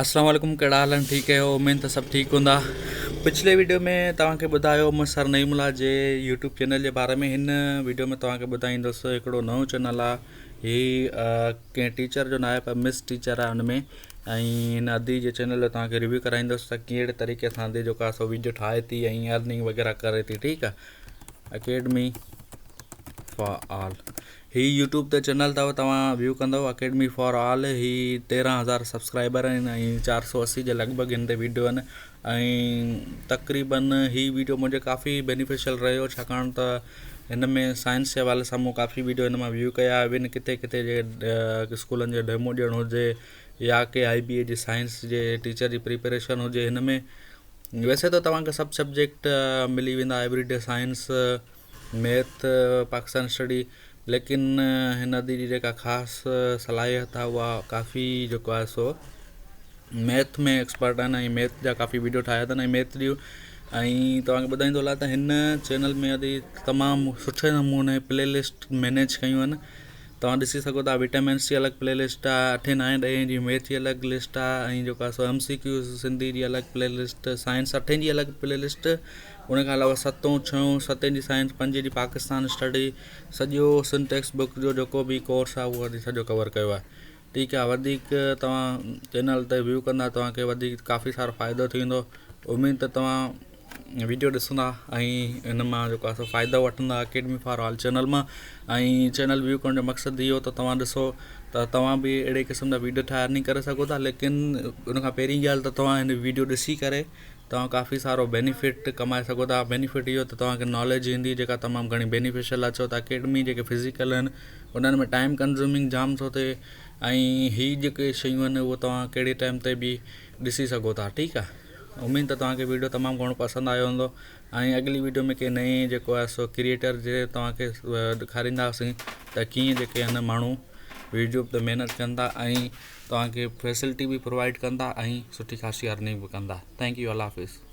اسلام عليڪم ڪهڙا حال آهن ٺيڪ آهيو اميد ته سڀ ٺيڪ هوندا پڇلي ويڊيو ۾ توهان کي ٻڌايو مان سر نعيم الله جي يوٽيوب چينل جي باري ۾ هن ويڊيو ۾ توهان کي ٻڌائيندس هڪڙو نئون چينل آهي هي ڪنهن ٽيچر جو ناهي پر مس ٽيچر آهي ان ۾ ۽ هن ادي جي چينل جو توهان کي ريويو ڪرائيندس ته ڪهڙي طريقي سان ادي جيڪو آهي سو ويڊيو ٺاهي ٿي ۽ ارننگ وغيره ڪري ٿي ٺيڪ آهي academy for all he YouTube تي چينل اٿو توهان ويو ڪندو academy for all he 13000 subscriber آهن ۽ 480 جي لڳ ڀڳ هن تي ويڊيو آهن ۽ تقريبن هي ويڊيو منهنجي ڪافي بينيفيشل رهيو ڇاڪاڻ ته هن ۾ سائنس جي حوالي سان مون ڪافي ويڊيو هن مان ويو ڪيا ٻين ڪٿي ڪٿي جي اسڪولن جو ڊيمو ڏيڻو هجي يا ڪي آئي بي اي جي سائنس جي ٽيچر جي پريپريشن هجي هن ۾ ويسي ته توهان کي سڀ سبجيڪٽ ملي ويندا every day science math Pakistan study ليڪن هن ادي جي جيڪا خاص صلاحيت آهي اها ڪافي جيڪو آهي سو ميٿ ۾ ايڪسپرٽ آهن ۽ ميٿ جا ڪافي ويڊيو ٺاهيا اٿن ۽ ميٿ جون ۽ توهان کي ٻڌائيندو هلان ته هن چينل ۾ ادي تمام سٺي نموني پلي لسٽ مينيج ڪيون آهن توهان ڏسي سگهو ٿا وٽامنس جي الڳ پلي لسٽ آهي اٺين نائين ڏهين جي ميٿ جي الڳ لسٽ آهي ۽ جيڪو آهي سو ايم سي ڪيوز سنڌي جي الڳ پلي لسٽ سائنس اٺين جي الڳ پلي لسٽ ان کان علاوه ستون ڇهون ستين جي سائنس پنجين جي پاڪستان اسٽڊي سڄو سنڌ ٽيڪسٽ بڪ جو جيڪو به ڪورس آهي اهو سڄو ڪور ڪيو آهي ٺيڪ آهي وڌيڪ توهان چينل تي ويو ڪندا توهان کي وڌيڪ ڪافي سارو فائدو ٿيندو اميد ته توهان ويڊيو ڏسندا ۽ ان مان جيڪو آهي سو فائدو وٺندا اڪيڊمي فار آل چينل مان ۽ چينل ويو ڪرڻ جو مقصد اهو ته توهان ڏسو ته توهان به اهڙي قسم جا ويڊيو ٺاهي ارننگ ڪري سگهو ٿا ليڪن ان کان پهرين ڳالهه ته توهان هن ويڊيو ڏسي ڪري توهان ڪافي سارو بينيفٽ ڪمائي سگهو ٿا بينيفٽ اهو ته توهان کي ناليج ايندي جيڪا تمام گهڻي بينيفيشل آهي ڇو ته اڪيڊمي جيڪي فزيڪل آهن انهن ۾ ٽائيم ڪنزيومنگ جام ٿو ٿئي ۽ هي جيڪي شيون آهن اهو توهان ڪهڙي ٽائيم تي به ڏسي سگهو ٿا ٺيڪ آهي اميد ته توهان کي ويڊيو تمام گهڻو پسند آيو هوندو ۽ اڳلي ويڊيو ۾ ڪنهن نئين جيڪو آهي سو ڪريئيٽر جي توهان کي ڏيکارينداسين ته ڪيئن جيڪي آهن ماڻهو ويڊيو تي محنت ڪن ٿا ۽ توهان کي فيسلٽي به پرووائيڊ ڪن ٿا ۽ سٺي خاصي ارننگ به ڪن ٿا thank you Allah حافظ.